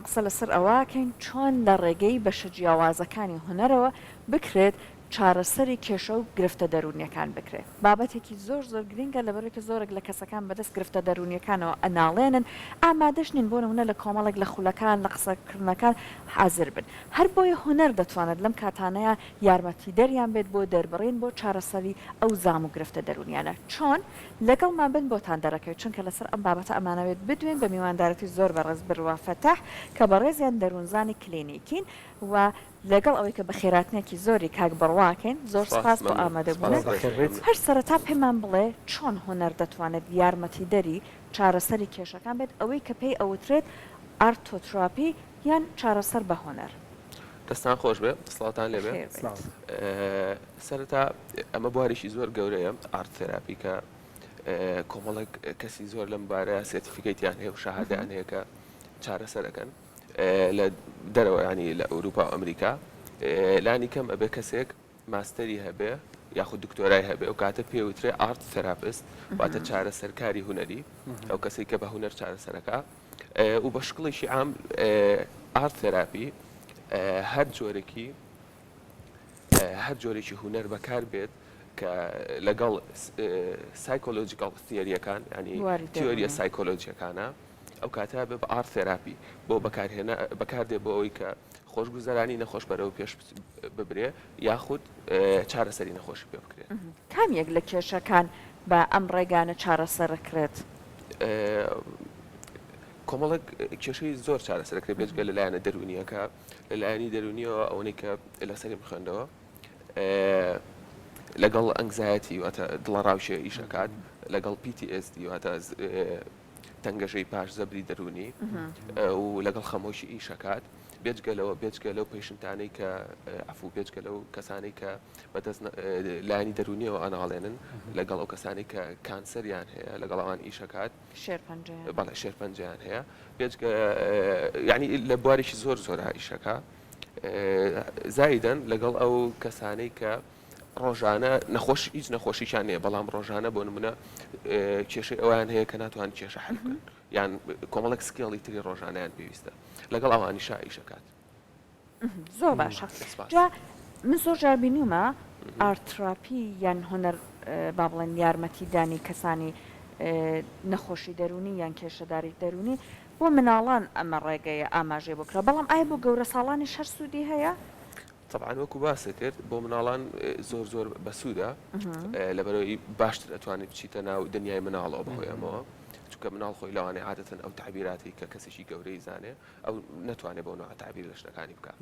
قسە لەسەر ئەوەکەین چۆن لە ڕێگەی بەشە جیاوازەکانی هونەرەوە بکرێت چارەسەری کێشە و گرفتە دەروونیەکان بکرێت. بابەتێکی زۆر زۆر گرینگە لەبەرئەوەی کە زۆرێک لە کەسەکان بەدەست گرفتە دەروونیەکانەوە ئەناڵێنن، ئامادەش نین بۆ نموونە لە کۆمەڵێک لە خولەکان لە قسەکردنەکان حازر بن. هەر بۆیە هونەر دەتوانێت لەم کاتانەیا یارمەتیدەریان بێت بۆ دەربڕین بۆ چارەسەری ئەو زام و گرفتە دەروونیانە. چۆن؟ لەگەڵمان بن بۆتان دەرەکەوێت چونکە لەسەر ئەم بابەتە ئەمانەوێت بدوێین بە میواندارێتی زۆر بەڕێز بروا فەتاح کە بەڕێزیان دەروونزانی کلینیکین و لەگەڵ ئەوەی کە بەخێراتنێکی زۆری کاک بڕواکەین زۆر سپاس سپاس بۆ مەمنون ئامادەبوونت سپاس بەخێربێیت. هەر سەرەتا پێمان بڵێ چۆن هونەر دەتوانێت یارمەتیدەری چارەسەری کێشەکان بێت ئەوەی کە پێی ئەوترێت ئارتۆتراپی یان چارەسەر بە هونەر؟ دەستان خۆش بێ سڵاوتان لێ بێ. بەخێر بێیت. سڵاو. سەرەتا ئەمە بوارێکی زۆر گەورەیە art therapy کە کۆمەڵێک کەسی زۆر لەم بارەیە certificate یان هەیە و شەهادەیان هەیە کە چارەسەرەکەن. لە دەرەوە یانی لە ئەوروپا و ئەمریکا لانی کەم ئەبێ کەسێک ماستەری هەبێ یاخود دکتۆرای هەبێ ئەو کاتە پێوترێ art therapist واتە چارەسەرکاری هونەری ئەو کەسێک کە بە هونەر چارەسەرەکە و بە شکڵێکی عام art therapy هەر جۆرێکی هەر جۆرێکی هونەر بەکار بێت کە لەگەڵ psychological theory یەکان ینی تیۆریە سایکۆلۆجیەکانە ئەو کاتە بە بە art therapy بۆ بەکارهێنا بەکاردێ بۆ ئەوەی کە خۆشگوزەرانی نەخۆش بەرەو پێش ببرێ یاخود چارەسەری نەخۆشی پێ بکرێت. کام یەک لە کێشەکان بە ئەم ڕێگانە چارەسەرەکرێت؟ کۆمەڵێک کێشەی زۆر چارەسەرەکرێت بێجگە لە لایەنە دەروونییەکە، لە لایەنی دەروونییەوە ئەوەنەی کە لەسەریم خوێندەوە لەگەڵ anxiety واتە دڵەڕاوکێ ئیشەکات، لەگەڵ PTSD واتە تەنگەژەی پاش زەبری دەروونی و لەگەڵ خەمۆکی ئیش ئەکات، بێجگە لەوە بێجگە لەو patient انەی کە عەفوو بێجگە لەو کەسانەی کە بەدەست لایەنی دەروونیەوە ئەناڵێنن لەگەڵ ئەو کەسانەی کە کانسەریان هەیە لەگەڵ ئەوان ئیش ئەکات شێرپەنجەیان بەڵێ شێرپەنجەیان هەیە بێجگە یعنی لە بوارێکی زۆر زۆرا ئیشەکە زایدەن لەگەڵ ئەو کەسانەی کە ڕۆژانە نەخۆش هیچ نەخۆشیشان نییە بەڵام ڕۆژانە بۆ نمونە کێشەی ئەویان هەیە کە ناتوان کێشە حل بکەن یان کۆمەڵێک skill ی تری ڕۆژانیان پێویستە لەگەڵ ئەوانیشا ئیشەکات زۆر باشە جا من زۆر جار بینیومە art therapy یان هونەر با بڵێن یارمەتی دانی کەسانی نەخۆشی دەروونی یان کێشەداری دەروونی بۆ مناڵان ئەمە ڕێگەیە ئاماژەی بۆ کرا بەڵام ئایا بۆ گەورە ساڵانیش هەر سوودی هەیە؟ تەبعەن وەکو باست کرد بۆ مناڵان زۆر زۆر بەسوودە لەبەرەوەی باشتر ئەتوانێت بچیتە ناو دنیای مناڵەوە بەهۆی ئەمەوە چونکە مناڵ خۆی لەوانەیە عادەتەن ئەو تەعبیراتی کە کەسێکی گەورەی زانێ ئەو نەتوانێت بەو نوعە تەعبیر لە شتەکانی بکات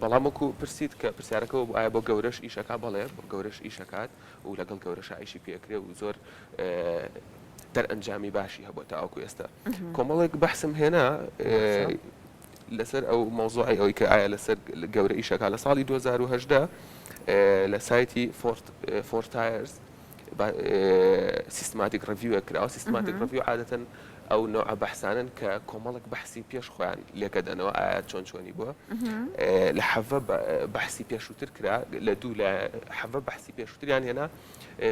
بەڵام وەکو پرسیت کە پرسیارەکەەوە بۆ ئایا بۆ گەورەش ئیشەکە بەڵێ بۆ گەورەش ئیشەکات و لەگەڵ گەورەشا ئیشی پێکرێ و زۆر دەرئەنجامی باشی هەبووە تاوەکو ئێستا کۆمەڵێک بەحسم هێنا لەسەر ئەو مەوزوعەی ئەوەی کە ئایا لەسەر گەورە ئیشەکە لە ساڵی 2018 لە سایتی فۆرتایرز systematic review ە کراوە systematic review عادەتەن ئەو نوعە بەحسانن کە کۆمەڵک بەحسی پێش خۆیان لێکەدەنەوە ئایا چۆن چۆنی بووە لە حەڤە بەحسی پێشووتر کرا لە دوو لە حەڤە بەحسی پێشووتریان هێنا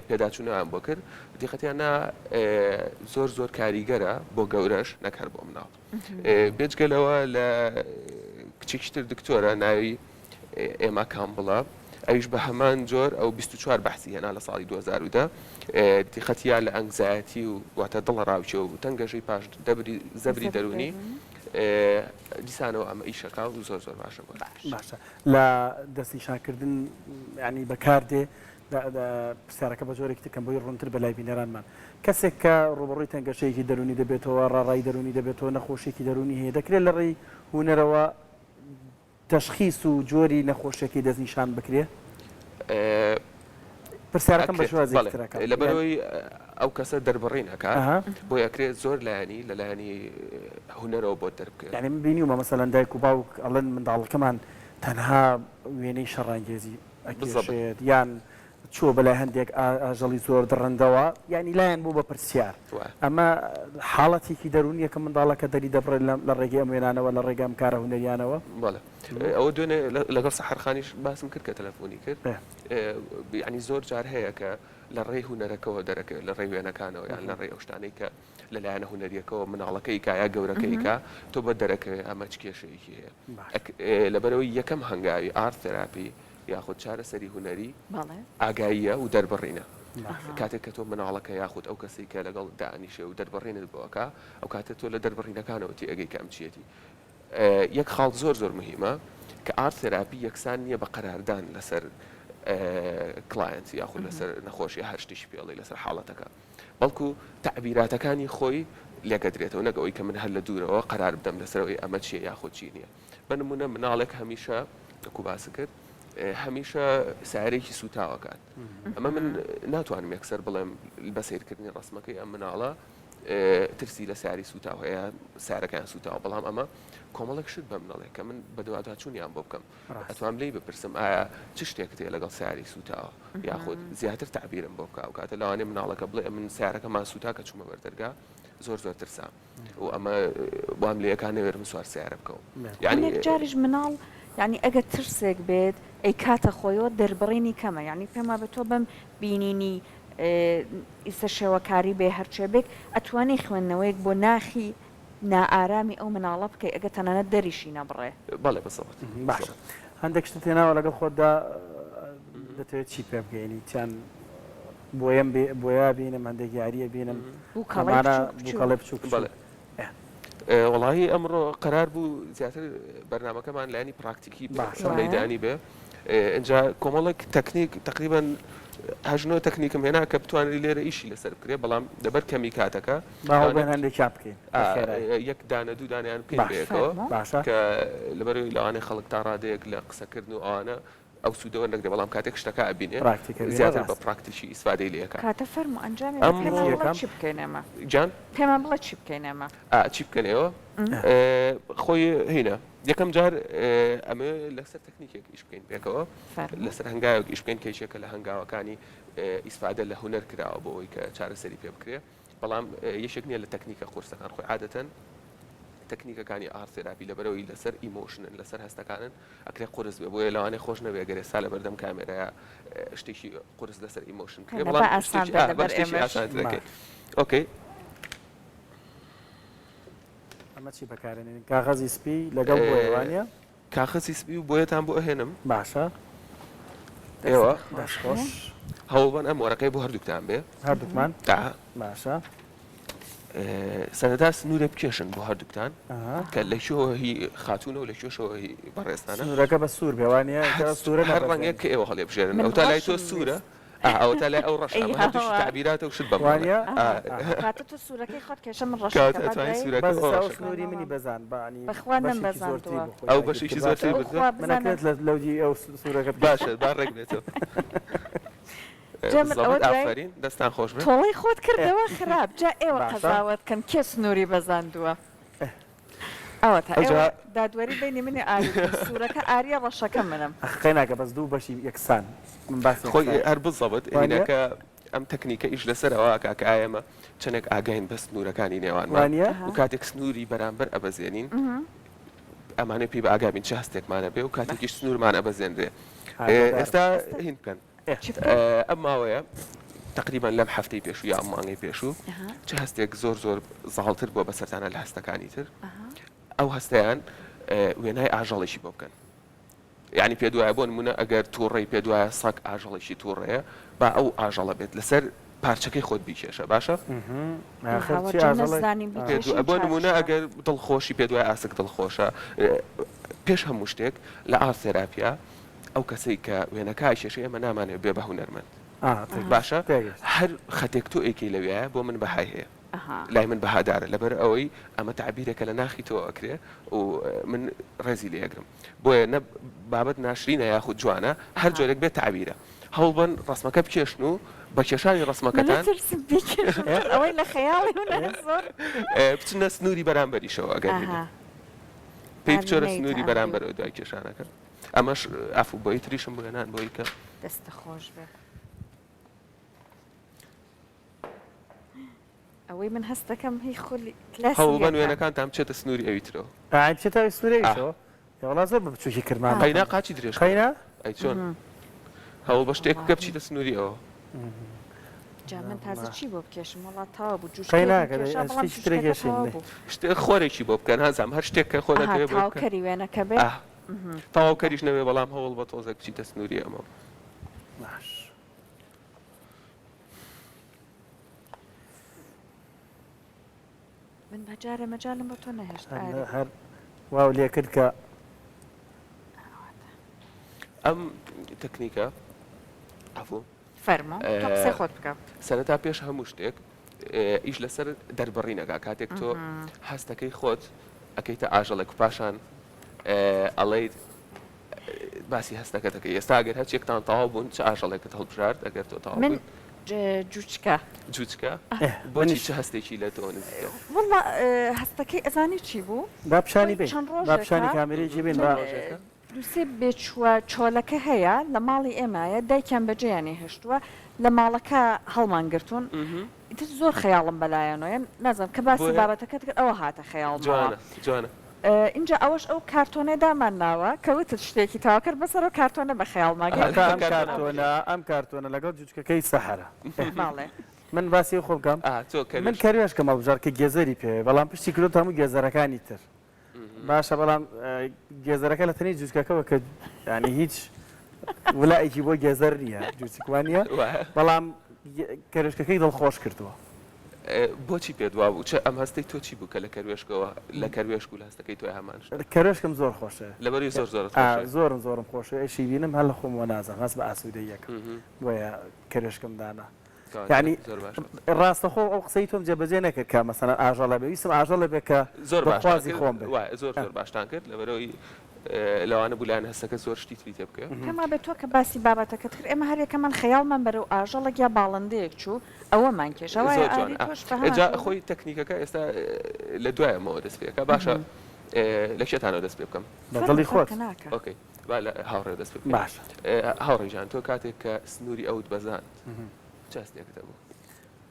پێداچوونەوەیان بۆ کرد دیقەتیان نا زۆر زۆر کاریگەرە بۆ گەورەش نەک هەر بۆ مناڵ. بێجگە لەوە لە کچێکی تر دکتۆرە ناوی ئێما کامبڵە ئەویش بە هەمان جۆر ئەو 24 بەحسی هێنا لە ساڵی 2010 دیقەتیا لە anxiety و واتە دڵە ڕاوچێ و تەنگەژەی پاش دەبری زەبری دەرونی دیسانەوە ئەمە ئیشەکە و زۆر زۆر باشە باشە لە دەستنیشانکردن ینی بەکاردێ پرسیارەکە بە جۆرێکی تر کەم بۆی ڕوونتر بێ لای بینەرانمان. کەسێک کە ڕووبەڕووی تەنگەشەیەکی دەروونی دەبێتەوە، ڕاڕایی دەروونی دەبێتەوە، نەخۆشییەکی دەروونی هەیە، دەکرێت لە ڕێی هونەرەوە تەشخیس و جۆری نەخۆشییەکەی دەستنیشان بکرێ؟ پرسیارەکەم بە ئەکرێت شێوازێکی بەڵێ تر ئەکەم. لەبەرئەوەی ئەو کەسە دەربڕین ئەکات بۆی ئەکرێت زۆر لایەنی لە لایەنی هونەرەوە بۆت دەربکەوێت. یانی من بینیومە مەسەلەن دایک و باوک ئەڵێن منداڵەکەمان تەنها وێنەی شەڕانگێزی ئەکێشێت یان چووە بەلای هەندێک ئاژەڵی زۆر دڕندەوە یانی لایان بوو بە پرسیار ئەمە حاڵەتێکی دەروونیە کە منداڵەکە دەری دەبڕێت لە ڕێگەی ئەم وێنانەوە لە ڕێگەی ئەم کارە هونەریانەوە؟ بەڵێ ئەوە دوێنێ لەگەڵ سەحەر خانیش باسم کرد کە تەلەفۆنی کرد یانی زۆر جار هەیە کە. لە ڕێی هونەرەکەوە دەرەکەوێت، لە ڕێی وێنەکانەوە یان لە ڕێی ئەو شتانەی کە لە لایەنە هونەرییەکەوە مناڵەکە ئیکا یا گەورەکە ئیکا، تۆ بۆت دەرەکەوێت ئەمە چ کێشەیەکی هەیە. لەبەرئەوەی یەکەم هەنگاوی art therapy یاخود چارەسەری هونەری ئاگاییە و دەربڕینە. کاتێک کە تۆ مناڵەکە یاخود ئەو کەسەی کە لەگەڵ دائەنیشێ و دەربڕینت بۆ ئەکا، ئەو کاتە تۆ لە دەربڕینەکانەوە تێئەگەی کە ئەم چییەتی. یەک خاڵ زۆر زۆر مهیمە کە art therapy یەکسان نییە بە قەراردان لەسەر client یاخود لەسەر نەخۆش یا هەر شتێکی پێڵی لەسەر حاڵەتەکە بەڵکو تەعبیراتەکانی خۆی لێگەدرێتەوە نەک ئەوەی کە من هەر لە دوورەوە قەرار بدەم لەسەر ئەوەی ئەمە چییە یاخود چی نییە بە نمونە مناڵێک هەمیشە وەکو باس کرد هەمیشە سارێکی سوتاوەکات ئەمە من ناتوانم یەکسەر بڵێم بە سیرکردنی ڕسمەکەی ئەم مناڵە ترسی لە ساری سوتاو هەیە سارەکەیان سوتاوە بەڵام ئەمە کۆمەڵێک شت بەم نەڵێ کە من بەدواداچوونیان بۆ بکەم ئەتوام لێی بپرسم ئایا چ شتێکت هەیە لەگەڵ ساری سوتاوە یاخود زیاتر تعبیرم بۆ بکە ئەو کاتە لەوانەیە مناڵەکە بڵێ من سارەکەمان سوتا کە چوومە بەردەرگا زۆر زۆر ترسام و ئەمە وام لێکا نەوێرم سوار سیارە بکەوم یعنی هەندێک جاریش مناڵ یعنی ئەگەر ترسێک بێت ئەیکاتە خۆیەوە دەربڕینی کەمە یعنی پێم وابێ تۆ بەم بینینی ئیستا شێوەکاری بێ هەرچێ بێک ئەتوانی خوێندنەوەیەک بۆ ناخی نائارامی ئەو مناڵە بکەی ئەگەر تەنانەت دەریشی نەبڕێ. بەڵێ بزەبت. باشە هەندێک شتت هێناوە لەگەڵ خۆتدا دەتەوێت چی پێ بگەینی چیان بۆیەم بۆیا بینم هەندێک یاریە بینم بووکەڵەی بچووک بچووک. بووکەڵەی بچووک بچووک. بەڵێ وەڵاهی ئەمڕۆ قەرار بوو زیاتر بەرنامەکەمان لایەنی پراکتیکی بێ باشە. مەیدانی بێ ئینجا کۆمەڵێک تەکنیک تەقریبەن هەژنۆ تەکنیکم هێنا کە بتوانرێت لێرە ئیشی لەسەر بکرێ بەڵام لەبەر کەمی کاتەکە با هەوڵ هەندێکیان بکەین یەک دانە دوو دانیان بکەین بەیەکەوە باشە کە لەبەرەوەی لەوانەیە خەڵک تا ڕادەیەک لە قسەکردن و ئەوانە ئەو سوودە وەرنەگرێ بەڵام کاتێک شتەکە ئەبینێ زیاتر بە پراکتیکی ئیسفادەی لێ ئەکا. کاتە فەرموو ئەنجامی بە پێمان بڵێ چی بکەین ئێمە. گیان؟ پێمان بڵێ چی بکەین ئێمە. ئا چی بکەن ئێوە؟ خۆی هینە یەکەم جار ئەمەوێ لەسەر تەکنیکێک ئیش بکەین پێکەوە لەسەر هەنگاوێک ئیش بکەین کە یەکێکە لە هەنگاوەکانی ئیسفادە لە هونەر کراوە بۆ ئەوەی کە چارەسەری پێ بکرێ بەڵام یەکێک نییە لە تەکنیکە قورسەکان خۆی عادەتەن تەکنیکەکانی art therapy لەبەرەوەی لەسەر emotion ن لەسەر هەستەکانن ئەکرێ قورس بێ بۆیە لەوانەیە خۆش نەبێ گەر ئێستا لەبەردەم کامێرەیە شتێکی قورس لەسەر emotion بکرێ بەڵام شتێکی ئاسانترەکەی okay ئەمە چی بەکارێنین کاغەزی سپی لەگەڵ بۆیە وانە کاخەزی سپی و بۆیەتان بۆ ئەهێنم باشە ئێوە خۆش هەوڵبەن ئەم وەرەقەی بۆ هەردووکتان بێ هەردووکمان باشە سەرەتا سنوورێ بکێشن بۆ هەردووکتان کە لە کوێوە هی خاتوونە و لە کوێشەوە هی بەڕێزتانە سنوورەکە بە سوور بێ وانە سوورە هەر ڕەنگێک کە ئێوە هەڵێبژێرن ئەو تا لای تۆ سوورە ئەوە تا لای ئەو ڕەشە ئەمە هەردووکی تەعبیراتە و شت بەم وانە کاتە تۆ سوورەکەی خۆت کێشە من ڕەشەکە بەس ئەو سنووری منی بەزان بانی بەخوا نەمبەزاندووە ئەو بەشێکی زۆرتری بردووە من ئەکرێت لەو دی ئەو سوورەکە باشە با ڕێک بێتەوە جا من ئەوە دوای ئافەرین دەستان خۆش بێت تۆڵەی خۆت کردەوە خراپ جا ئێوە قەزاوەت کەن کێ سنووری بەزاندووە ئەوەتا ئێوە دادوەری بەینی منی ئاری بکەن سوورەکە ئاریە ڕەشەکە منم. ئەخ قەیناکە بەس دوو بەشی یەکسان من باسی خۆی هەر بزەبت هینەکە ئەم تەکنیکە ئیش لەسەر ئەوە ئەکا کە ئایا ئێمە چەندێک ئاگاین بە سنوورەکانی نێوانمان و کاتێک سنووری بەرامبەر ئەبەزێنین ئەمانەوێ پێی بە ئاگا بین چ هەستێکمان ئەبێ و کاتێکیش سنوورمان ئەبەزێنرێ ئێستا هین بکەن ئەم ماوەیە تقریبا لەم هەفتەی پێشوو یا ئەم مانگەی پێشوو چ هەستێک زۆر زۆر زاڵتر بووە بەسەرتانە لە هەستەکانی تر ئەو هەستیان وێنای ئاژەڵێکی بۆ بکەن یعنی پێ دوایە بۆ نمونە ئەگەر تووڕەی پێ دوایە سەگ ئاژەڵێکی تووڕەیە با ئەو ئاژەڵە بێت لەسەر پارچەکەی خۆت بیکێشە باشە بۆ نمونە ئەگەر دڵخۆشی پێ دوای ئاسک دڵخۆشە پێش هەموو شتێک لە art therapy یا ئەو کەسەی کە وێنەکە ئەکێشێ ئێمە نامانەوێ بێ بە هونەرمەند باشە هەر خەتێک تۆ ئەیکەی لەویایە بۆ من بەهای هەیە لای من بەهادارە لەبەر ئەوەی ئەمە تەعبیرێکە لە ناخی تۆ ئەکرێ و من ڕێزی لێ ئەگرم بۆیە نە بابەت ناشرینە یاخود جوانە هەر جۆرێک بێت تەعبیرە هەوڵبەن ڕەسمەکە بکێشن و بە کێشانی ڕەسمەکەتان ئەوەی لە خەیاڵی زۆر بچنە سنووری بەرامبەریشەوە ئەگەر پێی بچۆرە سنووری بەرامبەرەوە دوای کێشانەکە. ئەمەش ئەفو بۆی تریشم بۆ هێنان بۆی کە. دەستت خۆش بێ. ئەوەی من هەست دەکەم هی خولی کلاسی هەوڵبەن وێنەکانتان بچێتە سنووری ئەوی ترەوە. ئای بچێتە ئەوی سنووری ئەویشەوە؟ وەڵا زۆر بە بچووکی کردمان. قەینا قاچی درێژ قەینا؟ ئەی چۆن؟ هەوڵ بە شتێک بکە بچیتە سنووری ئەوە. جا من تازە چی بۆ بکێشم وەڵا تەواو بوو قەی جوجکەیەکم ناکە دەی کێشا بەڵام شتێکی ترە جوجکەکە کێشین تەواو دەی. بوو. شتێ خۆرێکی بۆ بکە نازانم هەر شتێک کە خۆت ئەها ئەتەوێ بۆی بکە. تەواوکەری وێنەکە بێ ئاه تەواوکەریش نەبێ بەڵام هەوڵ بە تۆزێک بچیتە سنووری ئەمەوە. باش. من بە جارێ مەجالم بۆ تۆ نەهێشت ئاری. هەر واو لێ کرد کە. ئەم تەکنیکە عەفوو. فەرموو تۆ قسەی خۆت بکە. سەرەتا پێش هەموو شتێک ئیش لەسەر دەربڕین ئەکا کاتێک تۆ هەستەکەی خۆت ئەکەیتە ئاژەڵێک و پاشان ئەڵێیت باسی هەستەکەت ئەکەی ئێستا ئەگەر هەرچێکتان تەواو بوون چ ئاژەڵێکت هەڵبژارد ئەگەر تۆ تەواو من بوویت؟ جوچکە. جوچکە؟ بۆچی منیش. چ هەستێکی لە تۆ نزیکە؟ وەڵا هەستەکەی ئەزانی چی بوو؟ با پیشانی خۆی بەین چەند با پیشانی ڕۆژێکە کامێرەیەکی بەین چەند با. ڕۆژێکە؟ دوو سێ بێچووە چۆلەکە هەیە لە ماڵی ئێمایە دایکیان بەجێیانی هێشتووە لە ماڵەکە هەڵمان گرتوون ئیتر زۆر خەیاڵم بەلایانەوەیە نازانم کە باسی بۆیە بابەتەکەت کرد ئەوە هاتە خەیاڵمەوە جوانە جوانە. ئینجا ئەوەش ئەو کارتۆنەی دامان ناوە کە وتت شتێکی تەواوکەر بەسەر ئەو کارتۆنە بە خەیاڵما گەیشت ئەکا ئەم کە کارتۆنە کارتۆنە ئەم کارتۆنە لەگەڵ جوجکەکەی سەحەرە. بەڵێ. من باسی خۆم بکەم ئا تۆ من کەروێشک. کەروێشکم هەڵبژارد کە گێزەری پێوەیە بەڵام پشتی کردۆتە هەموو گێزەرەکانی تر. باشە بەڵام گێزەرەکە لە تەنی جوجکەکەوە کە ینی هیچ ولایەکی بۆ گێزەر نییە جوچک وانە بەڵام کەرشکەکەی دڵخۆش کردووە. بۆچی پێت وابوو چ ئەم هەستەی تۆ چی بوو کە لە کەروێشکەوە لە کەروێشک و لە هەستەکەی تۆی هەمان شت؟ کەروێشکم زۆر خۆشە لەبەروی زۆر زۆرت خۆشە زۆرم زۆرم خۆشە ئەشی بینم هەر لە خۆمەوە نازانم هەست بە ئاسوودەییەکەم بۆیە کەروێشکم دانا. یانی ڕاستەخۆ ئەو قسەی تۆم جێبەجێ نەکرد کە مەسەلەن ئاژەڵە بێ ویستم ئاژەڵە بێ کە زۆر دڵخوازی خۆم بێ. وایە زۆر زۆر باشتان کرد لەبەرئەوەی لەوانە بوو لایەن هەستەکە زۆر شتی تری تێ بکەوێ. پێم وابێ تۆ کە باسی بابەتەکەت کرد ئێمە هەریەکەمان خەیاڵمان بەرەو ئاژەڵێک یا باڵندەیەک چوو ئەوەمان کێشا وایە زۆر جوانە ئاری تۆش بە هەمان جا شێوە؟ خۆی تەکنیکەکە ئێستا لە دوای ئەمەوە دەست پێ ئەکا باشە لە کێتانەوە دەست پێ بکەم؟ بە دڵی فەرموو خۆت. فەرقی ناکا. okay با لە هاوڕێ دەست پێ بکەین. باشە. هاوڕێ گیان تۆ کاتێک کە سنووری ئەوت بەزاند چ هەستێکت هەبوو؟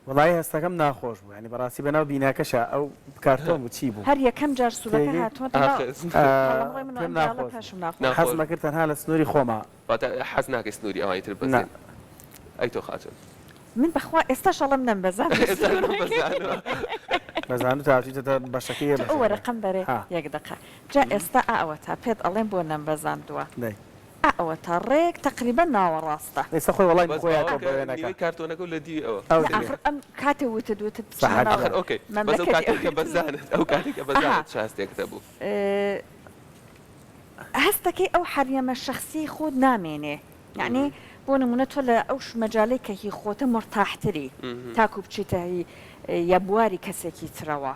وەڵایی هەستەکەم ناخۆش بوو یانی بەڕاستی بەناو بیناکەشا ئەو کارتۆن بوو چی بوو هەر یەکەم جار سوورەکە تێگەی؟ هاتووەتە ناو ئاخر قەڵەمڕۆی من و پێم ئەم جاڵە ناخۆش پاشم بوو ناخۆش ناخۆش حەزمە کرد تەنها لە سنووری خۆما. واتە حەز ناکەی سنووری ئەوانی تر نا. ببەزێنی ئەی تۆ خاتوون؟ من بەخوا ئێستاش ئەڵێم نەمبەزاند ئێستا نەمبەزاندووە. بەزاندوو تا هاتوویتەتە بەشەکەی تۆ ئەو بەشەکە وەرەقەم بەرێ ها. یەک دەقە جا ئێستا ئا ئەوەتا پێت ئەڵێم بۆ نەمبەزاندووە. دەی. ئا ئەوەتا ڕێک تەقریبەن ناوەڕاستە. ئێستا خۆی وەڵامی بەس خۆی باوەڕ هاتەوە کە بە وێنەکە. نیوەی کارتۆنەکە و لە دیوی ئەوە. ئەو نا دیوێ. ئاخر ئەم کاتێ وتت وتت بچمە سەحەر ناو ئاخر جان. okay بەس ئەو مەملەکەتی کاتێک کە ئەوی تر. بەزانت ئەو کاتێک کە ئەها. بەزانت چ هەستێکت هەبوو؟ هەستەکەی ئەو حەریەمە شەخسیەی خۆت نامێنێ یەعنی بۆ نمونە تۆ لە ئەو مەجالەی کە هی خۆتە مورتاحتری تاکو بچیتە هی یا بواری کەسێکی ترەوە.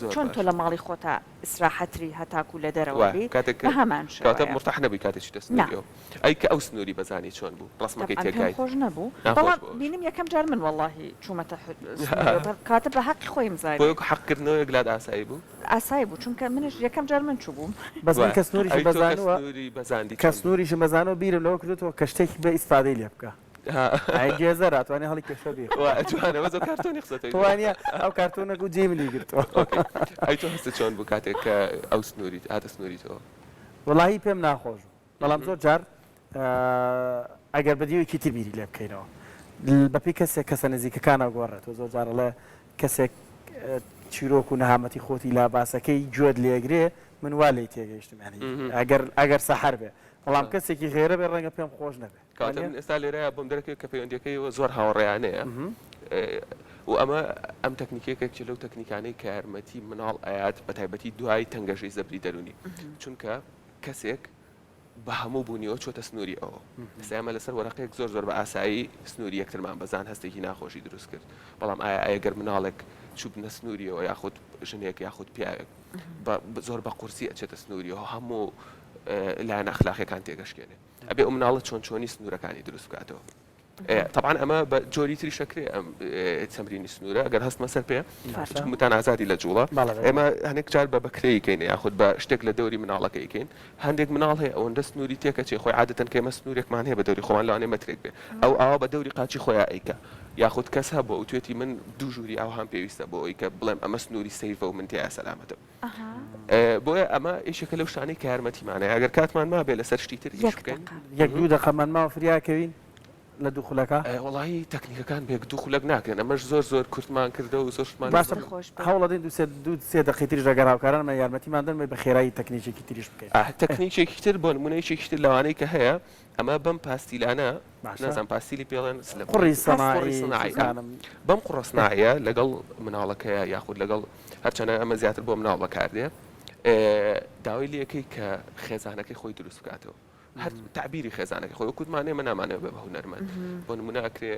زۆر چۆن تۆ باشە. لە ماڵی خۆتا ئیسراحەتری هەتاکو لە دەرەوە وایە بی کاتێک بە هەمان کەواتە شێوەیە. مورتاح نەبووی کاتێ چیتە نا. سنووری ئەو ئەی کە ئەو سنووری بەزانی چۆن بوو ڕەسمەکەی تەبعەن پێم تێکایت خۆش نەبوو ناخۆش بەڵام بوو ئەوش. بینیم یەکەم جار من وەڵاهی چوومەتە سنووری ئەو کەواتە بە هەقی خۆیم بۆ زانی. یەک حەق کردنەوەیەک لات ئاسایی بوو؟ ئاسایی بوو چونکە منیش یەکەم جار من چووبووم. بەس من وایە کە سنووریشم ئەی تۆ کە بەزانووە سنووری بەزاندی کە چۆن بوو؟ سنووریشم بەزانووە بیرم لەوە کردۆتەوە کە شتێکی بێ ئیسفادەی لێ بکە. ئەی گێزەر ئەتوانی هەڵی کێشە بیخۆی. وایە جوانە بەس ئەو کارتۆنی خستەتەوە تۆ وانیە ئەو کارتۆنە گوو جێی منی گرتووە. okay ئەی تۆ هەستت چۆن بوو کاتێک کە ئەو سنووریت هاتە سنووری تۆ؟ وەڵاهی پێم ناخۆش بوو بەڵام زۆر جار ئەگەر بە دیوێکی تر بیری لێ بکەینەوە بەپێی کەسێک کەسە نزیکەکان ئەگۆڕێتەوە زۆر جار ئەڵێ کەسێک چیرۆک و نەهامەتی خۆتی لا باسەکەی گوێت لێگرێ من وا لێی تێگەیشتم یانی ئەگەر ئەگەر سەحەر بێ بەڵام کەسێکی غێرە بێ ڕەنگە پێم خۆش نەبێ. کەواتە من ئێستا لێرەیا بۆم دەرەکەوێت کە پەیوەندیەکەی ئێوە زۆر هاوڕێیانەیە و ئەمە ئەم تەکنیکێکە کە لەو تەکنیکانەی کە یارمەتی مناڵ ئەیات بە تایبەتی دوای تەنگەژەی زەبری دەرونی چونکە کەسێک بە هەموو بوونیەوە چۆتە سنووری ئەوە ئێستا ئێمە لەسەر وەرەقەیەک زۆر زۆر بە ئاسایی سنووری یەکترمان بەزان هەستێکی ناخۆشی دروست کرد بەڵام ئایا ئەگەر مناڵێک چووبنە سنووریەوە یاخود ژنێک یاخود پیاوێک زۆر بە قورسی ئەچێتە سنووریەوە هەموو لایەنە ئەخلاقیەکان تێگەشکێنێ ئەبێ ئەو مناڵە چۆن چۆنی سنوورەکانی دروست بکاتەوە. تەبعەن ئەمە بە جۆری تریش ئەکرێ ئەم تەمرینی سنوورە ئەگەر هەستمە سەر پێ چونکە متان ئازادی لە جوڵە ئێمە هەندێک جار بە بەکرێی کەین یاخود بە شتێک لە دەوری مناڵەکەی کەین هەندێک مناڵ هەیە ئەوەندە سنووری تێکەچێ خۆی عادەتەن کە ئێمە سنوورێکمان هەیە بە دەوری خۆمان لەوانەیە مەترێک بێ ئەو ئاوا بە دەوری قاچی خۆیا ئەیکا یاخود کەس هەبووە وتوێتی من دوو ژووری ئاوهام پێویستە بۆ ئەوەی کە بڵێم ئەمە سنووری safe ە و من تێیا سەلامەتم. بۆیە ئەمە یەکێکە لەو شتانەی کە یارمەتیمانە ئەگەر کاتمان مابێ لەسەر شتی تر ئیش یەک بکەین. دەقە. یەک دوو دەقەمان ماوە فریا کەوین. لە دوو خولەکا؟ وەڵایی تەکنیکەکان بە یەک دوو خولەک ناکرێن ئەمەش زۆر زۆر کورتمان کردەوە و زۆر شتمان باشە هەوڵەدەین دوو سێ دوو سێ دەقەی تریش ئەگەر هاوکارانمان یارمەتیمان دەن بە خێرایی تەکنیکێکی تریش بکەین. تەکنیکێکی تر بۆ نموونە یەکێکی تر لەوانەی کە هەیە ئەمە بەم پاستیلانە نازانم پاستیلی پێڵێن قوڕی سەناعی بەم قوڕە سناعیە لەگەڵ مناڵەکەیە یاخود لەگەڵ هەرچەنە ئەمە زیاتر بۆ مناڵ بەکاردێ داوای لەکەی کە خێزانەکەی خۆی دروست بکاتەوە هەر تعبیری خێزانەکەی خۆی وەکوتمان ئێمە نامانەوە بە هونەرمەند بۆ نمونە ئەکرێ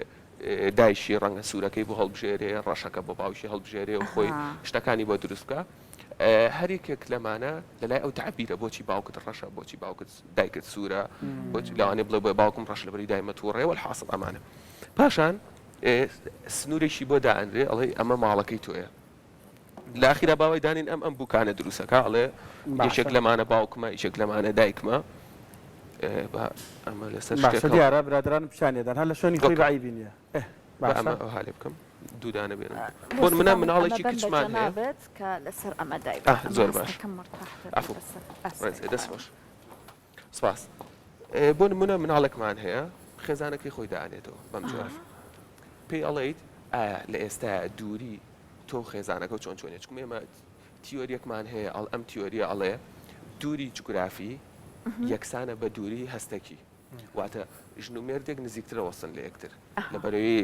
دایشی ڕەنگە سوورەکەی بۆ هەڵبژێرێ ڕەشەکە بۆ باوکی هەڵبژێرێ و خۆی شتەکانی بۆ دروست بکە هەر یەکێک لەمانە لەلای ئەو تەعبیرە بۆچی باوکت ڕەشە بۆچی باوکت دایکت سوورە بۆچی لەوانەیە بڵێ بۆ باوکم ڕەش لەبەری دایمە تووڕەیە وەلحاسڵ ئەمانە پاشان سنوورێکی بۆ دائەنرێ ئەڵێ ئەمە ماڵەکەی تۆیە لە ئاخیرا باوای دانین ئەم ئەم بووکانە دروستەکە ئەڵێ یەکێک لەمانە باوکمە یەکێک لەمانە دایکمە با ئەمە لەسەر باشە دیارە برادران پیشانێدان هەر لە شوێنی خۆی بە عەیبی نییە با ئەمە ئەوها لێ بکەم دوو دانە بێنم بۆ نمونە مناڵێکی کچمان هەیە کە لەسەر ئەمە دای زۆر باش عەفو ڕێز دەست خۆش سپاس بۆ نمونە مناڵێکمان هەیە خێزانەکەی خۆی دانێتەوە بەم جۆرە پێی ئەڵێیت ئایا لە ئێستا دووری تۆ خێزانەکە چۆن چۆنێ چکم ئێمە تیۆریەکمان هەیە ئەڵ ئەم تیۆریە ئەڵێ دووری جوگرافی یەکسانە بە دووری هەستەکی واتە ژن و مێردێک نزیکترە وەستن لە یەکتر لەبەرەوەی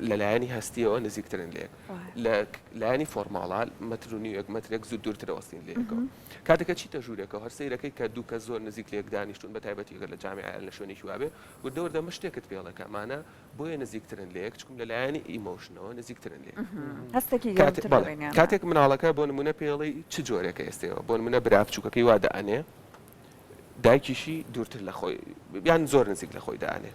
لە لایەنی هەستیەوە نزیکترن لە یەک لە لایەنی formal ا مەتر و نیوێک مەترێک زوو دوورترە وەستین لە یەکەوە کاتێکە چیتە ژوورێکەوە هەر سەیرەکەی کە دوو کەس زۆر نزیک لە یەک دانیشتون بە تایبەتی گەر لە جامیعە لە شوێنێکی وابێ وردە وردە ئەمە شتێکت پێڵێ کە ئەمانە بۆیە نزیکترن لە یەک چکم لە لایەنی emotion ەوە نزیکترن لە یەک هەستێکی گەرمتر لە بەینیانە. کاتێک مناڵەکە بۆ نمونە پێڵی چ جۆرێکە ئێستەوە بۆ نمونە برا بچووکەکەی وا دائەنێ دایکیشی دوورتر لە خۆی یان زۆر نزیک لە خۆی دانێ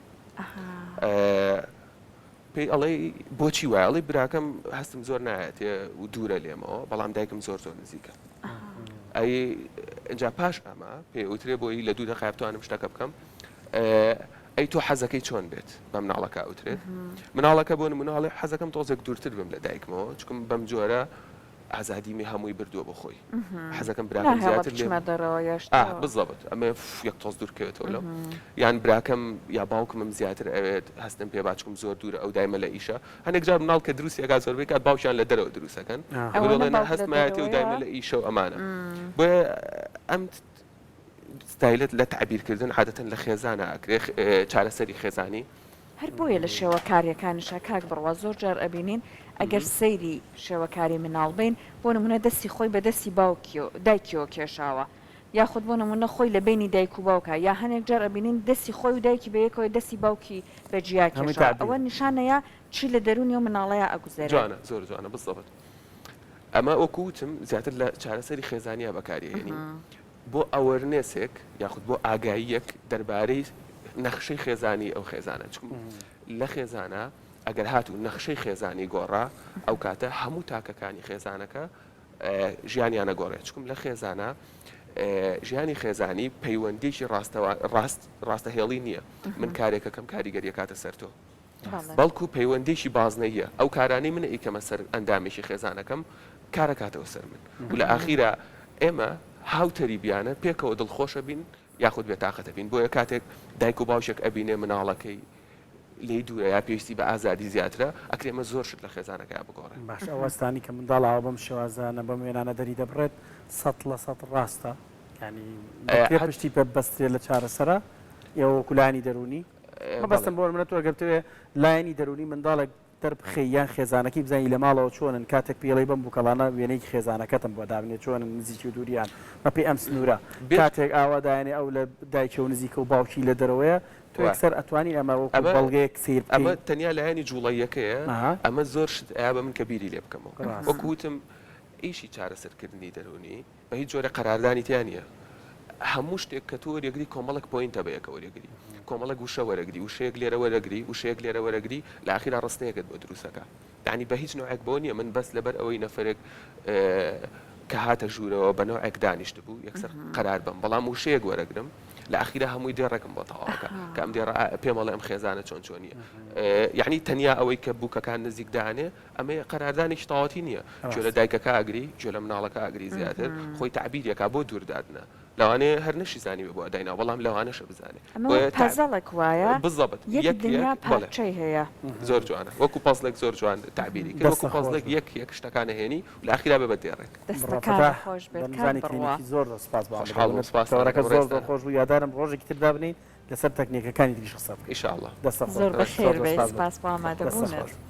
پێی ئەڵێ بۆچی وایە ئەڵێ براکەم هەستم زۆر نایەتێ و دوورە لێمەوە بەڵام دایکم زۆر زۆر نزیکە ئەی اینجا پاش ئەمە پێ وترێ بۆی لە دوو دەقای بتوانم شتەکە بکەم ئەی تۆ حەزەکەی چۆن بێت بە مناڵەکە ئەوترێت مناڵەکە بۆ مناڵێ حەزەکەم تۆزێک دوورتر بم لە دایکمەوە چکم بەم جۆرە ئازادیمی هەمووی بردووە بۆ خۆی حەزەکەم براکەم زیاتر لێ بچمە دەرەوە یا شتێ ئاه بزەبت ئەمە یەک تۆز دوور کەوێتەوە لەو یان براکەم یا باوکمم زیاتر ئەوێت هەستم پێ باچکم زۆر دوورە ئەو دایمە لە ئیشە هەنێک جار مناڵ کە دروستی ئەکات زۆربەی کات باوکیان لە دەرەوە دروستەکەن ئەوەنە بڵێن باوک لە هەستمایەتی و دایمە دەرەوەیە لە ئیشە و ئەمانە بۆیە ئەم ستایلت لە تەعبیرکردن عادەتەن لە خێزانە ئەکرێ چارەسەری خێزانی. هەر بۆیە لە شێوەکاریەکانیشا کاک بڕوا زۆر جار ئەبینین ئەگەر سەیری شێوەکاری مناڵ بین بۆ نمونە دەستی خۆی بە دەستی باوکیەوە دایکیەوە کێشاوە یاخود بۆ نمونە خۆی لە بەینی دایک و باوکا یا هەنێک جار ئەبینین دەستی خۆی و دایکی بە یەکەوە دەستی باوکی بە جیا هەمووی کێشاوە تەعبیرە. ئەوە نیشانەیە چی لە دەرونی ئەو مناڵەیا ئەگوزەرێ. جوانە زۆر جوانە بالضبط ئەمە وەکو وتم زیاتر لە چارەسەری خێزانیا بەکاری ئەهێنین بۆ awareness ێک یاخود بۆ ئاگاییەک دەربارەی نەخشەی خێزانی ئەو خێزانە چکم لە خێزانە ئەگەر هاتوو نەخشەی خێزانی گۆڕا ئەو کاتە هەموو تاکەکانی خێزانەکە ژیانیانە گۆڕێت چکم لە خێزانە ژیانی خێزانی پەیوەندیکی ڕاستەوە ڕاست ڕاستە هێڵی نییە من کارێکەکەم کاریگەریەکاتە سەر تۆ بەڵکو پەیوەندیی بازنەییە، ئەو کارانەی من ئەیکەمە سەر ئەندامێکی خێزانەکەم کارەکاتەوە سەر من و لە ئاخیرا ئێمە هاوتەریبیانە پێکەوە دڵخۆشە بین یاخود بێتاقەتە بین بۆیە کاتێک دایک و باوکێک ئەبینێ مناڵەکەی لێی دوورە یا پێویستی بە ئازادی زیاترە ئەکرێ ئەمە زۆر شت لە خێزانەکەیا بگۆڕێ. باشە ئەو هەستانەی کە منداڵ ئاوا بەم شێوازانە بەم وێنانە دەری دەبڕێت 100% ڕاستە؟ یانی دەکرێ پشتی پێ ببەسترێ لە چارەسەرا یا وەکو لایەنی دەروونی؟ مەبەستم بۆ نمونە تۆ ئەگەر بتەوێ لایەنی دەروونی منداڵێک دەربخەی یان خێزانەکەی بزانی لە ماڵەوە چۆنن کاتێک پێی بەم بوکەڵانە وێنەیەکی خێزانەکەتم بۆ دابنێ چۆنن نزیکی و دووریان بەپێی ئەم سنوورە کاتێک ئاوا دایەنێ ئەو لە دایکیەوە نزیکە و باوکی لە دەرەوەیە تۆ یەکسەر ئەتوانی ئەمە وەکو بەڵگەیەک سەیر بکەی. ئەمە تەنیا لایەنی جوڵەییەکەیە ئەمە زۆر شت ئەیا بە من کە بیری لێ بکەمەوە وەکو وتم ئیشی چارەسەرکردنی دەروونی بە هیچ جۆرێک قەراردانی تیا نییە. هەموو شتێک کە تۆ وەریەگری کۆمەڵێک point ە بە یەکە وەریەگری. کۆمەڵێک وشە وەرەگری، وشەیەک لێرە وەرەگری، وشەیەک لێرە وەرەگری، لە ئاخیرا ڕستەیەکت بۆ دروست ئەکا. یەعنی بە هیچ نەوعێک بۆ نییە من بەس لەبەر ئەوەی نەفەرێک کە هاتە ژوورەوە بە نەوعێک دانیشتبوو یەکسەر قەرار بەم. بەڵام وشەیەک وەرەگرم لە ئاخیرا هەمووی دێڕێکم بۆ تەواو ئەکا کە ئەم دێڕە پێم ئەڵێ ئەم خێزانە چۆن چۆنییە. یەعنی تەنیا ئەوەی کە بووکەکان نزیک دانێ ئەمە قەراردانێکی تەواوەتی نییە. گوێ لە دایکەکە ئەگری، گوێ لە مناڵەکە ئەگری زیاتر، خۆی تەعبیری ئەکا بۆ دوور دادنە. لەوانەیە هەر نەشیزانیبێ بۆ دایناوە بەڵام لەوانەشە بزانێ. ئەمە بۆیە وەک پەزڵێک وایە بالضبط یەک یەک دنیا یەک بەڵێ پارچەی هەیە. زۆر جوانە وەکو پەزڵێک زۆر جوان تەعبیری کرد دەستت وەکو خۆش پەزڵێک بێت. یەک یەک شتەکان ئەهێنی و لە ئاخیرا بێ بە دێڕێک. بڕوا دەستەکانت فەتاح خۆش بێت کاک دەمزانی بڕوا. کلینیکی زۆر زۆر سوپاس بۆ خۆشحاڵ بووم ئامادەبوونت سوپاستان تەوەرەکە ئەکەم زۆر زۆر ڕێزتانە. خۆش بوو هیوادارم ڕۆژێکی تر دابنێین لەسەر تەکنیکەکانی تریش قسە بکەین ان شاء اللە. دەستت خۆش زۆر بێت بەخێر زۆر زۆر بێی سوپاس بۆ سپاس بۆ دەستت ئامادەبوونت. خۆش.